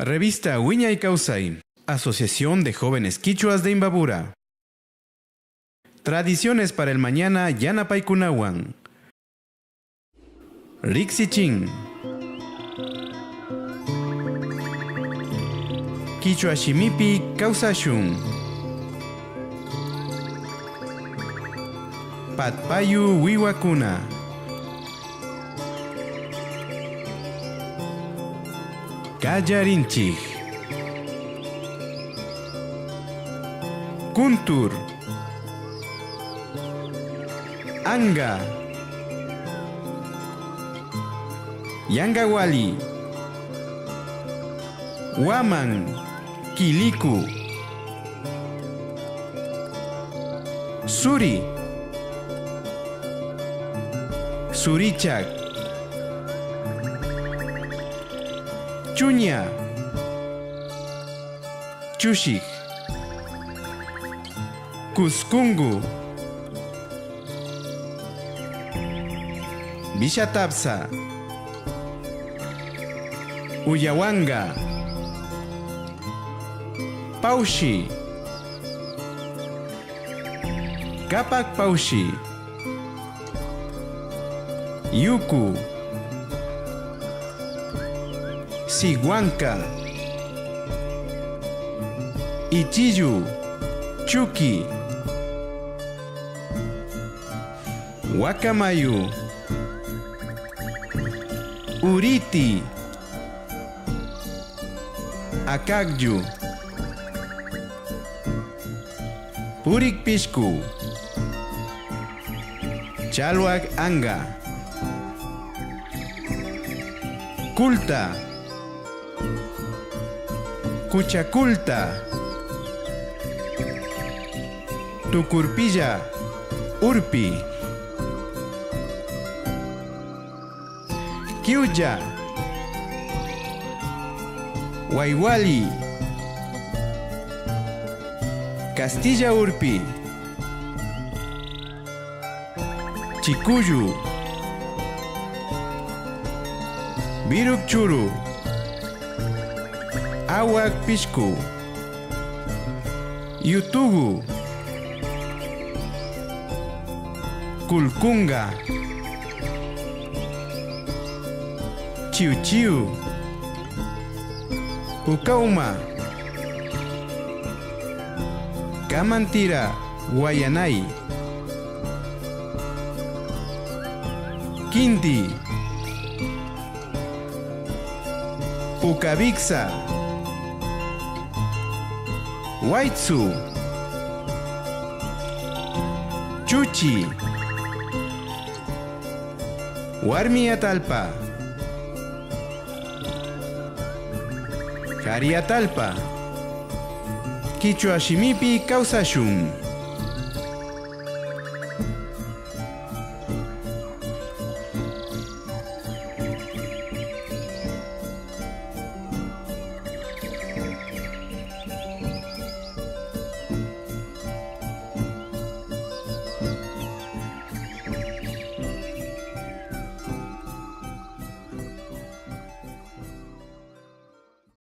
Revista Wiñay Kawsay, Asociación de Jóvenes Quichuas de Imbabura. Tradiciones para el Mañana Yanapaykunawan. Riksichin. Quichua Shimipi Kawsashun. Patpayu Wiwakuna. Kallarinchik. Kuntur. Anga. Yangawali. Waman. Kiliku. Suri. Surichak. Chuña. Chushik. Cuscungu. Vishatapsa. Uyawanga. Paushi. Kapak Paushi. Yuku. Siguanca. Ichiyu. Chuki. Wakamayu. Uriti. Akakyu. Purikpishku. Chalwak Anga. Kulta. Kuchakulta. Tukurpilla. Urpi. Kiuya. Waiwali. Castilla Urpi. Chikuyu. Birukchuru. Awak Pishku. Yutugu. Kulkunga. Chiu Chiu. Pukauma. Kamantira. Guayanay. Quinti. Pukavixa. Huaytsu. Chuchi. Warmi Atalpa. Kari Atalpa. Quichua Shimipi Kawsashun.